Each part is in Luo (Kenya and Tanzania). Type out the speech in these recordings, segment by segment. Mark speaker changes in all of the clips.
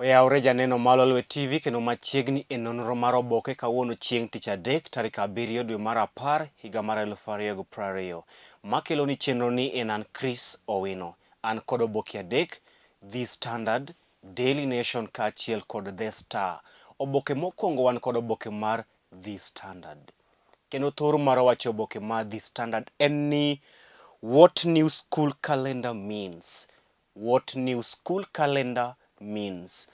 Speaker 1: Oyawre janeno ma Lolwe TV kendo machiegni e nonro mar oboke kawuono chieng' tich adek tarik 7 dwe mar 10 higa mar 2020. Makelo ni chenro ni en an Chris Owino. An kod oboke adek, The Standard, Daily Nation kaachiel kod The Star. Oboke mokwongo wan kod oboke mar The Standard. Kendo thor mar wacho oboke mar The Standard en ni What New School Calendar Means. What New School Calendar Means.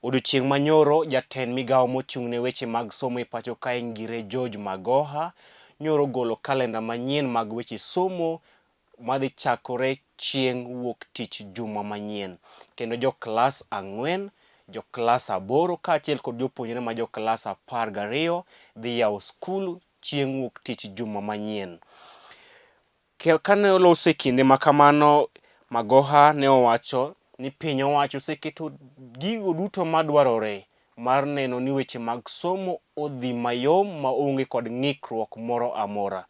Speaker 1: Odiochieng' manyoro, jatend migawo mochung' ne weche mag somo e pacho kae Ngire George Magoha nyoro golo kalenda manyien mag weche somo madhi chakore chieng' wuok tich juma manyien. Kendo jo klas 4, jo klas 8 kaachiel kod jopuonjre ma jo klas 12 dhi yawo skul chieng' wuok tich juma manyien. Kane oloso e kinde ma kamano, Magoha ne owacho ni piny owacho oseketo gigo duto madwarore mar neno ni weche mag somo odhi mayom maonge kod ng'ikruok moro amora.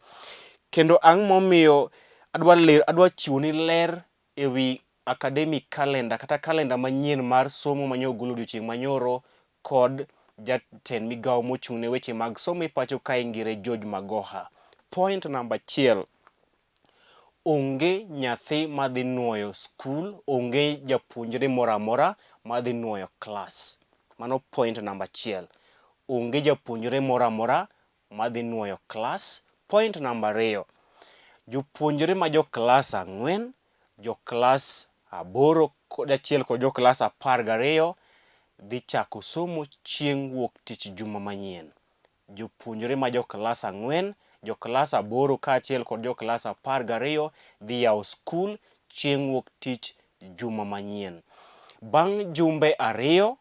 Speaker 1: Kendo ang' momiyo adwa ler, adwa chiwo ni ler e wi academic calendar kata kalenda manyien mar somo manye ogol odiochieng' manyoro kod jatend migawo mochung' ne weche mag somo e pacho kae Ngire George Magoha. Point namba achiel, onge nyathi madhi nuoyo skul, onge japuonjre moro amora madhi nuoyo klas. Mano point namba achiel. Onge japuonjre moro amora madhi nuoyo klas. Point namba ariyo, jopuonjre ma jo klas 4, jo klas 8 kod achiel kod jo klas 12 dhi chako somo chieng' wuok tich juma manyien. Jopuonjre ma jo klas 4, jo klas 8 kaachiel kod jo klas 12 dhi yawo skul chieng' wuok tich juma manyien. Bang' jumbe ariyo,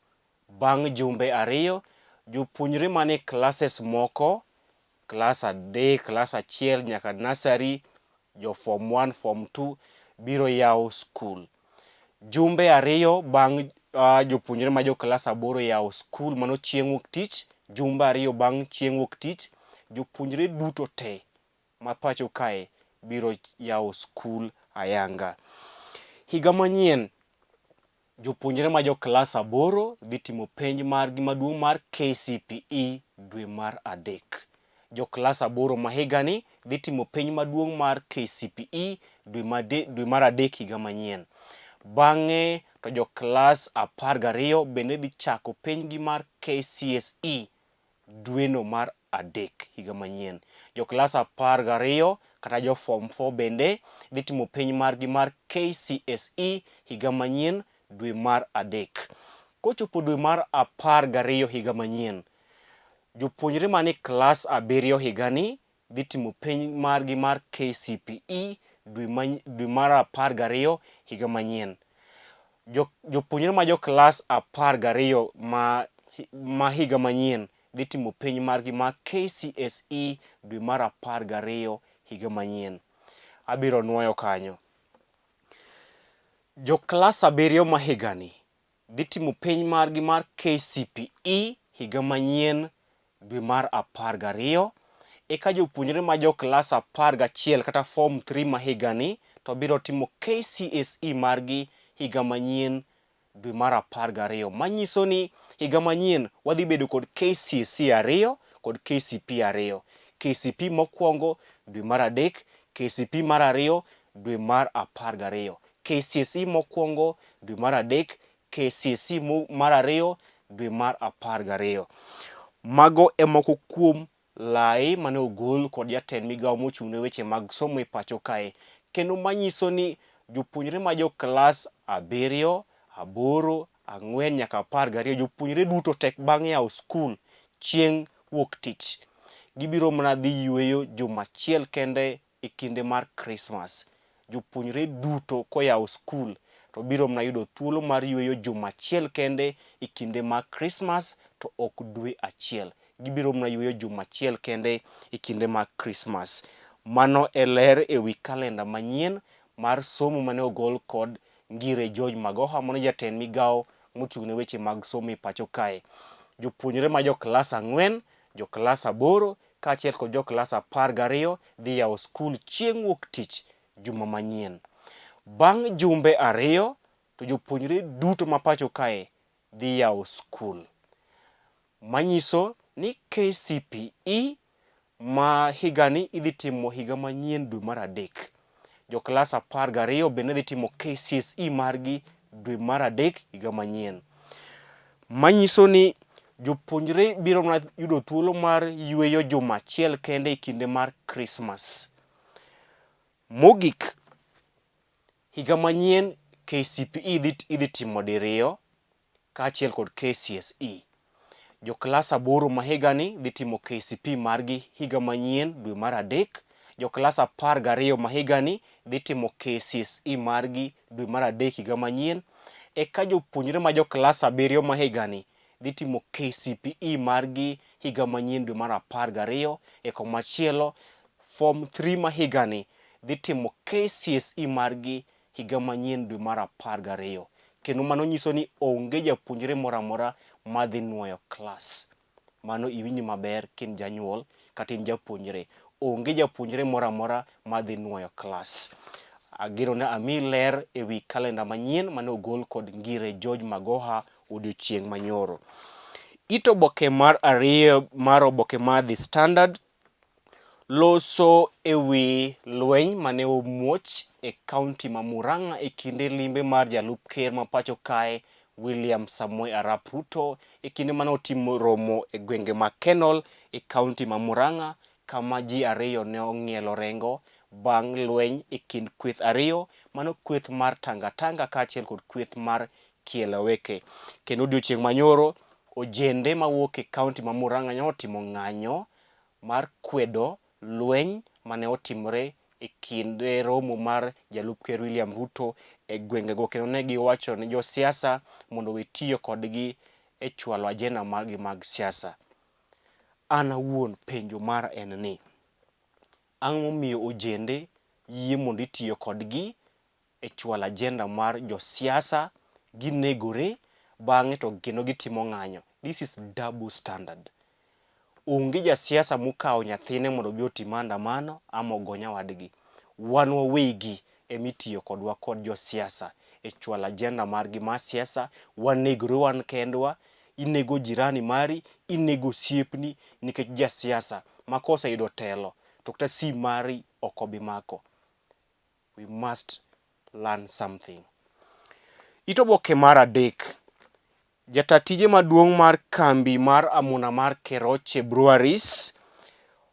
Speaker 1: bang' jumbe ariyo, jopuonjre mane classes moko, klas 3, klas 1 nyaka nursery, jo form 1, form 2 biro yawo skul. Jumbe ariyo bang' jopuonjre ma jo klas 8 yawo skul, mano chieng' wuok tich, jumbe ariyo bang' chieng' wuok tich, jopuonjre duto te ma pacho kae biro yawo skul ayanga. Higa manyien, jopuonjre ma jo klas 8 dhi timo penj margi maduong' mar KCPE dwe mar 3. Jo klas 8 ma higani dhi timo penj maduong' mar KCPE dwe mar 3 higa manyien. Bang'e to jo klas 12 bende dhi chako penjgi mar KCSE dweno mar 3 higa manyien. Jo klas 12 kata jo form 4 bende dhi timo penj margi mar KCSE higa manyien dwe mar 3. Kochopo dwe mar 12 higa manyien, jopuonjre mane klas 7 higani dhi timo penj margi mar KCPE dwe mar 12 higa manyien. Jopuonjre ma jo klas 12 ma higa manyien dhi timo penj margi mar KCSE dwe mar 12 higa manyien. Abiro nwoyo kanyo. Jo klas 7 ma higani dhi timo penj margi mar KCPE higa manyien dwe mar 12, eka jopuonjre ma jo klas 11 kata form 3 ma higani to biro timo KCSE margi higa manyien dwe mar 12. Manyiso ni higa manyien wadhi bedo kod KCSE 2 kod KCP 2. KCP mokwongo dwe mar 3, KCP mar 2 dwe mar 12. KCSE mokwongo dwe mar 3, KCSE mar 2 dwe mar 12. Mago e moko kuom lai mane ogol kod jatend migawo mochung' ne weche mag somo e pacho kae, kendo manyiso ni jopuonjre ma jo klas 7, 8, 4 nyaka 12, jopuonjre duto tek bang' yawo skul chieng' wuok tich, gibiro mana dhi yueyo juma achiel kende e kinde mar Krismas. Jopuonjre duto koyawo skul to biro mana yudo thuolo mar yueyo juma achiel kende e kinde mar Krismas to ok dwe achiel. Gibiro mana yueyo juma achiel kende e kinde mar Krismas. Mano e ler e wi kalenda manyien mar somo mane ogol kod Ngire George Magoha, mano jatend migawo mochung' ne weche mag somo e pacho kae. Jopuonjre ma jo klas 4, jo klas 8 kaachiel kod jo klas 12 dhi yawo skul chieng' wuok tich juma manyien. Bang' jumbe ariyo to jopuonjre duto ma pacho kae dhi yawo skul. Manyiso ni KCPE ma higani idhi timo higa manyien dwe mar adek. Jo klas 12 bende dhi timo KCSE margi dwe mar adek higa manyien. Manyiso ni jopuonjre biro mana yudo thuolo mar yueyo juma achiel kende e kinde mar Krismas. Mogik, higa manyien KCPE idhi timo diriyo kaachiel kod KCSE. Jo klas aboro ma higani dhi timo KCPE margi higa manyien dwe mar adek. Jo klas 12 ma higani dhi timo KCSE margi dwe mar adek higa manyien. Eka jopuonjre ma jo klas abiriyo ma higani dhi timo KCPE margi higa manyien dwe mar 12. E komachielo, Form 3 ma higani dhi timo KCSE margi higa manyien dwe mar 12. Kendo mano nyiso ni onge japuonjre moro amora madhi nwoyo klas. Mano iwinj maber ka in janyuol kata in japuonjre. Onge japuonjre moro amora madhi nwoyo klas. Ageno ni amiyi ler e wi kalenda manyien mane ogol kod Ngire George Magoha odiochieng' manyoro. It oboke mar ariyo mar oboke mar The Standard Loso e wi lweny mane omuoch e kaunti ma Murang'a e kinde limbe mar jalup ker ma pacho kae William Samoei Arap Ruto e kinde mane otimo romo e gwenge ma Kenol e kaunti ma Murang'a kama ji ariyo ne ong'ielo rengo bang' lweny e kind kweth ariyo, mano kweth mar Tanga Tanga kaachiel kod kweth mar Kieleweke. Kendo odiochieng' manyoro, ojende mawuok e kaunti ma Murang'a ne otimo ng'anyo mar kwedo lweny mane otimore e kinde romo mar jalup ker William Ruto e gwengego kendo ne giwacho ne josiasa mondo owe tiyo kodgi e chwalo ajenda margi mag siasa. An awuon penjo mara en ni, ang'o momiyo ojende yie mondo itiyo kodgi e chwalo ajenda mar josiasa, ginegore bang'e to kendo gitimo ng'anyo. This is double standard. Onge jasiasa mokawo nyathine mondo obi otim maandamano ama ogo nyawadgi. Wan wawegi ema itiyo kodwa kod josiasa e chwalo ajenda margi mar siasa, wanegore wan kendwa, inego jirani mari, inego osiepni nikech jasiasa ma koseyudo telo to kata sim mari ok obi mako. We must learn something. It oboke mar adek. Jata tije maduong' mar kambi mar amuna mar Keroche Breweries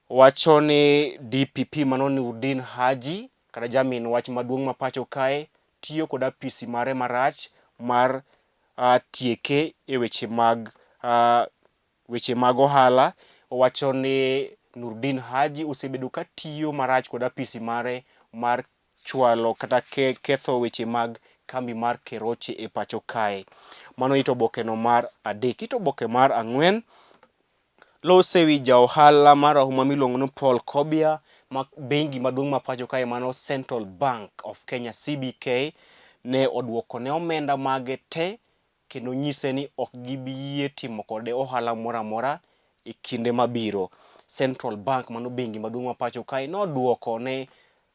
Speaker 1: wacho ni DPP mano Nurdin Haji kata jamin wach maduong' ma pacho kae tiyo kod apisi mare marach mar tieke e weche mag weche mag ohala. Owacho ni Nurdin Haji osebedo ka tiyo marach kod apisi mare mar chwalo kata ketho weche mag kambi mar Keroche e pacho kae. Mano it obokeno mar adek. It oboke mar ang'wen lose wi ja ohala marahuma miluongo ni Paul Kobia ma bengi maduong' ma pacho kae mano Central Bank of Kenya CBK ne oduoko ne omenda mage te kendo nyise ni ok gibi yie timo kode ohala moro amora e kinde mabiro. Central Bank mano bengi maduong' ma pacho kae noduoko ne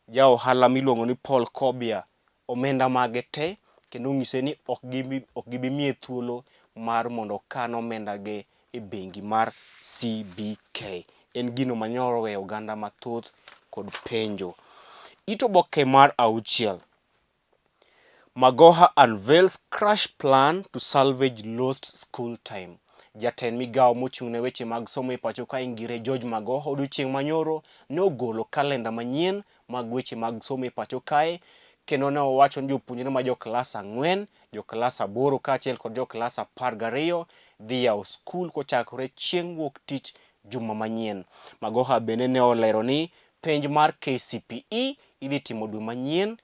Speaker 1: ja ohala miluongo ni Paul Kobia omenda mage te kendo onyise ni ok gibi ok gibi miye thuolo mar mondo okan omenda ge e bengi mar CBK. En gino manyoro weyo oganda mathoth kod penjo. It oboke mar auchiel. Magoha unveils crash plan to salvage lost school time. Jatend migawo mochung' ne weche mag somo e pacho kae Ngire George Magoha odiochieng' manyoro ne ogolo kalenda manyien mag weche mag somo e pacho kae kendo ne owacho ni jopuonjre ma jo klas ang'wen, jo klas aboro kaachiel kod jo klas 12 dhi yawo skul kochakore chieng' wuok tich juma manyien. Magoha bende ne olero ni penj mar KCPE idhi timo dwe manyien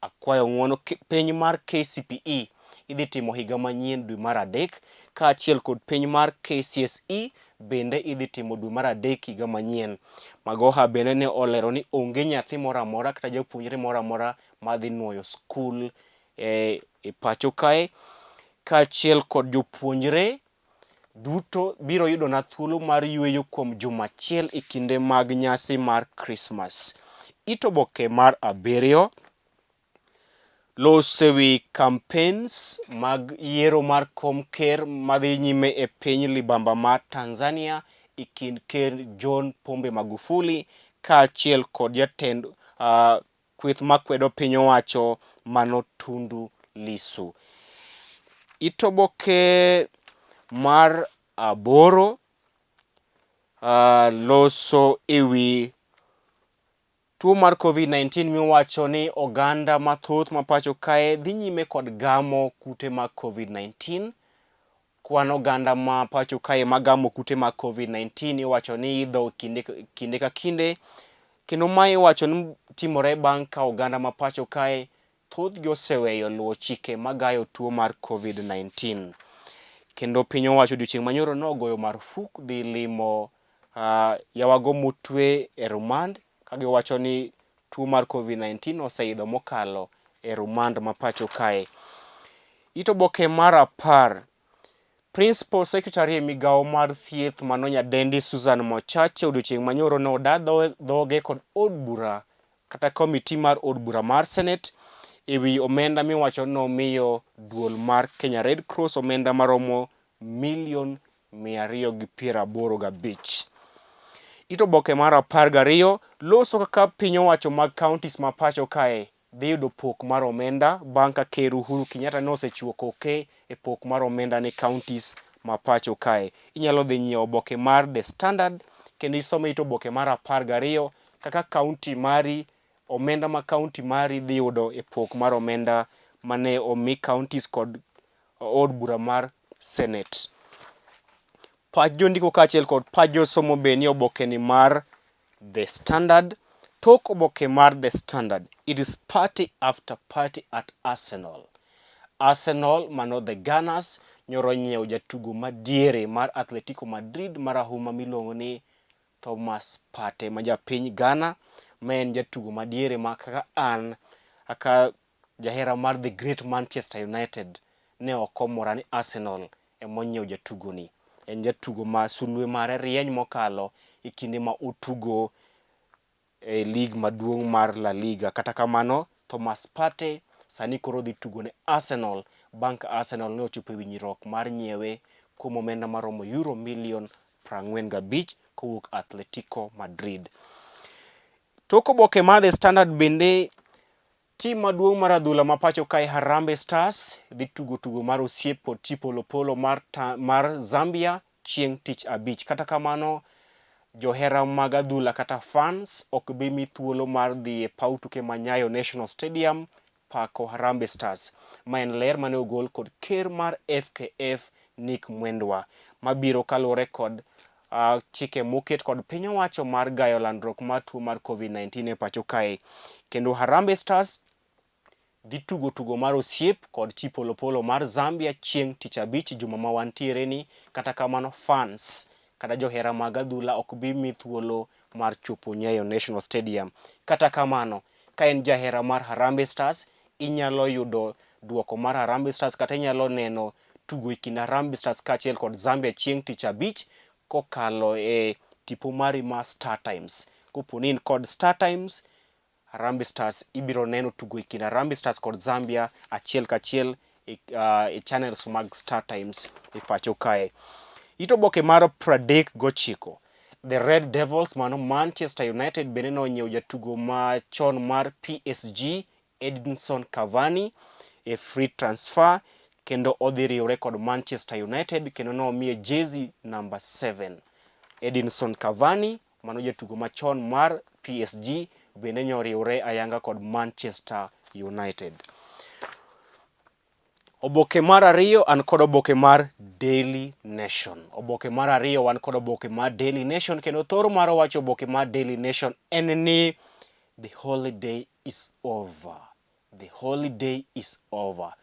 Speaker 1: akwayo ng'uono penj mar KCPE idhi timo higa manyien dwe mar adek kaachiel kod penj mar KCSE bende idhi timo dwe mar adek higa manyien. Magoha bende ne olero ni onge nyathi moro amora kata japuonjre moro amora madhi nuoyo skul e pacho kae kaachiel kod jopuonjre duto biro yudona thuolo mar yueyo kuom juma achiel e kinde mag nyasi mar Krismas. It oboke mar abiriyo. Loso e wi campaigns mag yiero mar kom ker madhi nyime e piny libamba mar Tanzania e kind ker John Pombe Magufuli kaachiel kod jatend kweth makwedo piny owacho mano Tundu Lissu. It oboke mar aboro loso e wi Tuo mar Covid-19 miwacho ni oganda mathoth ma pacho kae dhi nyime kod gamo kute mag Covid-19. Kwan oganda ma pacho kae magamo kute mag Covid-19 iwacho ni idho kinde, kinde ka kinde kendo mae iwacho ni timore bang' ka oganda ma pacho kae thothgi oseweyo luwo chike magayo tuo mar Covid-19. Kendo piny owacho odiochieng' manyoro nogoyo marfuk dhi limo yawago motwe e rumand ka giwacho ni tuo mar Covid-19 oseidho mokalo e rumand ma pacho kae. It oboke mar apar, Principal Secretary e migawo mar thieth mano nyadendi Susan Mochache odiochieng' manyoro noda dhoge kod od bura kata komiti mar od bura mar Senate e wi omenda miwacho ni nomiyo duol mar Kenya Red Cross omenda maromo milion 285. It oboke mar 12 loso kaka piny owacho mag counties ma pacho kae dhi yudo pok mar omenda bang' ka Ker Uhuru Kenyatta ne osechiwo koke e pok mar omenda ne counties ma pacho kae. Inyalo dhi nyiewo oboke mar The Standard kendo isome it oboke mar 12 kaka county mari omenda ma county mari dhi yudo e pok mar omenda mane omi counties kod od bura mar Senate. Pach jondiko kaachiel kod pach josomo be ni oboke ni mar The Standard. Tok oboke mar The Standard, it is party after party at Arsenal. Arsenal mano The Gunners nyoro nyiewo jatugo madiere mar Atletico Madrid marahuma miluongo ni Thomas Partey ma japiny Ghana ma en jatugo madiere ma kaka an kaka jahera mar The Great Manchester United ne ok omora ni Arsenal ema onyiewo jatugoni. En jatugo ma sulwe mare rieny mokalo e kinde ma otugo e lig maduong' mar La Liga. Kata kamano, Thomas Partey sani koro dhi tugo ne Arsenal bang' ka Arsenal ne ochopo e winjruok mar nyiewe kuom omenda maromo euro milion 45 kowuok Atletico Madrid. Tok oboke mar The Standard bende Tim maduong' mar adhula ma pacho kae Harambee Stars dhi tugo tugo mar osiep kod Chipolopolo mar, mar Zambia chieng' tich abich. Kata kamano, johera mag adhula kata fans ok bi mi thuolo mar dhi e paw tuke ma Nyayo National Stadium pako Harambee Stars. Ma en ler mane ogol kod ker mar FKF Nick Mwendwa mabiro kaluwore kod chike moket kod piny owacho mar gayo landruok mar tuo mar Covid-19 e pacho kae. Kendo Harambee Stars dhi tugo tugo mar osiep kod Chipolopolo mar Zambia chieng' tich abich juma ma wantiere ni. Kata kamano fans kata johera mag adhula ok bi mi thuolo mar chopo Nyayo National Stadium. Kata kamano, ka en jahera mar Harambee Stars, inyalo yudo duoko mar Harambee Stars kata inyalo neno tugo e kind Harambee Stars kaachiel kod Zambia chieng' tich abich kokalo e tipo mari mar Star Times. Kopo ni in kod Star Times, Harambee Stars ibiro neno tugo e kind Harambee Stars kod Zambia achiel kachiel e, e channels mag Star Times e pacho kae. It oboke mar 39 The Red Devils mano Manchester United bende nonyiewo jatugo machon mar PSG Edinson Cavani e free transfer kendo odhi riwre kod Manchester United kendo nomiye jezi namba 7. Edinson Cavani mano jatugo machon mar PSG bende nyoriwre ayanga kod Manchester United. Oboke mar ariyo an kod oboke mar Daily Nation. Oboke mar ariyo wan kod oboke mar Daily Nation kendo thoro mar wacho oboke mar Daily Nation en ni the holiday is over. The holiday is over.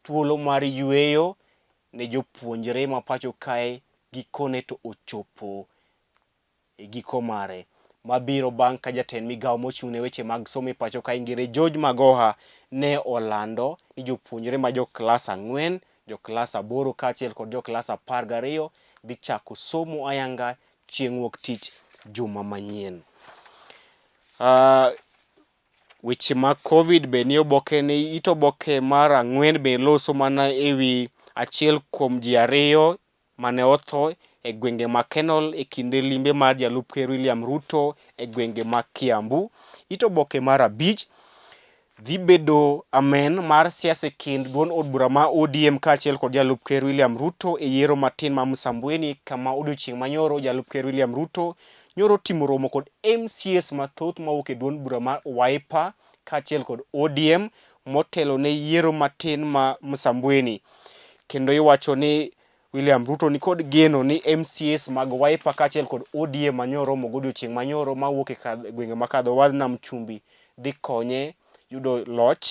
Speaker 1: Thuolo mar yueyo ne jopuonjre ma pacho kae gikone to ochopo e giko mare mabiro bang' ka jatend migawo mochung' ne weche mag somo e pacho ka Ingere George Magoha ne olando ni jopuonjre ma jo klas ang'wen, jo klas aboro kaachiel kod jo klas 12 dhi chako somo ayanga chieng' wuok tich juma manyien. Weche mag Covid be nie oboke ni. It oboke mar ang'wen be loso mana e wi achiel kuom ji ariyo mane otho e gwenge ma Kenol e kinde limbe mar jalup ker William Ruto e gwenge mag Kiambu. It oboke mar abich dhi bedo amen mar siasa e kind duond od bura ma ODM kaachiel kod jalup ker William Ruto e yiero matin ma Msambweni kama odiochieng' manyoro jalup ker William Ruto nyoro otimo romo kod MCAs mathoth mawuok e duond bura mar Wiper kaachiel kod ODM motelo ne yiero matin ma Msambweni. Kendo iwacho ni William Ruto nikod geno ni MCAs mag Wiper kaachiel kod ODM manyoro romo godiochieng' manyoro mawuok e gwenge ma kadho wadh nam chumbi dhi konye yudo loch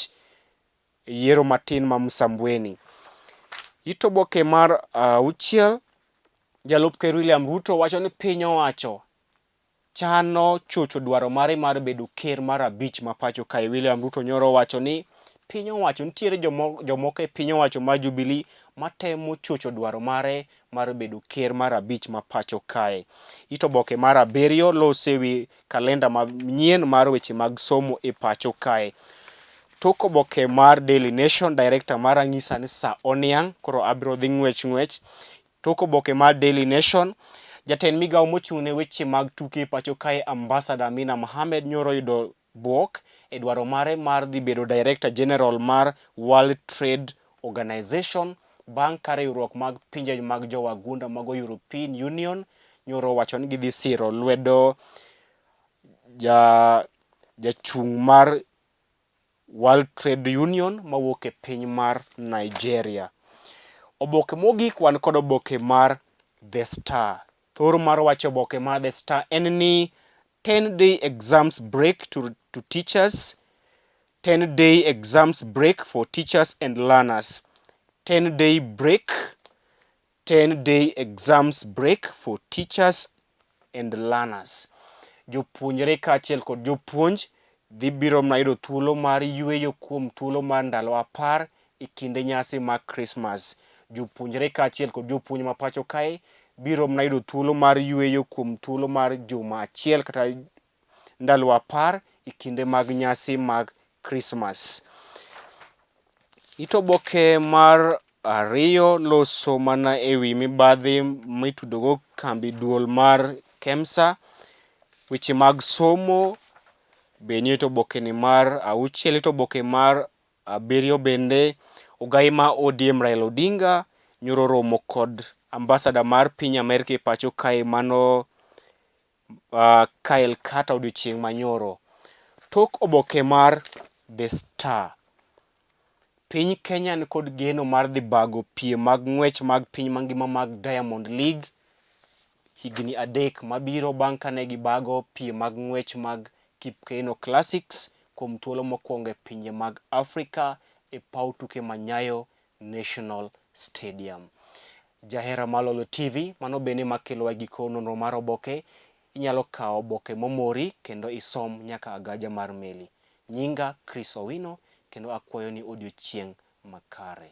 Speaker 1: e yiero matin ma Msambweni. It oboke mar auchiel, jalup ker William Ruto wacho ni piny owacho chano chocho dwaro mare mar bedo ker mar abich ma pacho kae. William Ruto nyoro owacho ni piny owacho nitiere jomoko e piny owacho mar Jubilee matemo chocho dwaro mare mar bedo ker mar abich ma pacho kae. It oboke mar abiriyo loso e wi kalenda manyien mar weche mag somo e pacho kae. Tok oboke mar Daily Nation, director mara nyisa ni sa oniang', koro abiro dhi ng'wech ng'wech. Tok oboke mar Daily Nation, jatend migawo mochung' ne weche mag tuke e pacho kae Ambassador Amina Mohamed nyoro oyudo bwok e dwaro mare mar dhi bedo Director General mar World Trade Organization bang' ka riwruok mag pinje mag jowagunda mago European Union nyoro owacho ni gidhi siro lwedo jachung' mar World Trade Union mawuok e piny mar Nigeria. Oboke mogik wan kod oboke mar The Star. Thor mar wach oboke mar The Star en ni 10 day exams break to teachers, 10 day exams break for teachers and learners, 10 day break, 10 day exams break for teachers and learners. Jopuonjre kaachiel kod jopuonj dhi biro mana yudo thuolo mar yueyo kuom thuolo mar ndalo apar e kinde nyasi mag Krismas. Jopuonjre kaachiel kod jopuonj ma pacho kae biro mana yudo thuolo mar yueyo kuom thuolo mar juma achiel kata ndalo apar e kinde mag nyasi mag Krismas. It oboke mar ariyo loso mana e wi mibadhi mitudogo kambi duol mar KEMSA. Weche mag somo be nie obokeni mar auchiel. It oboke mar abiriyo bende ogai ma ODM Raila Odinga nyoro oromo kod ambassador mar piny Amerka e pacho kae mano Kyle Carter odiochieng' manyoro. Tok oboke mar The Star, piny Kenya nikod geno mar dhi bago piem mag ng'wech mag piny mangima mag Diamond League higni adek mabiro bang' kane gibago piem mag ng'wech mag Kipkeino Classics kuom thuolo mokwongo e pinje mag Afrika e paw tuke ma Nyayo National Stadium. Jahera mar Lolwe TV, mano bende makelowa giko nonro mar oboke. Inyalo kawo oboke momori kendo isom nyaka agaja mar meli. Nyinga Chris Owino kendo akwayo ni odiochieng' makare.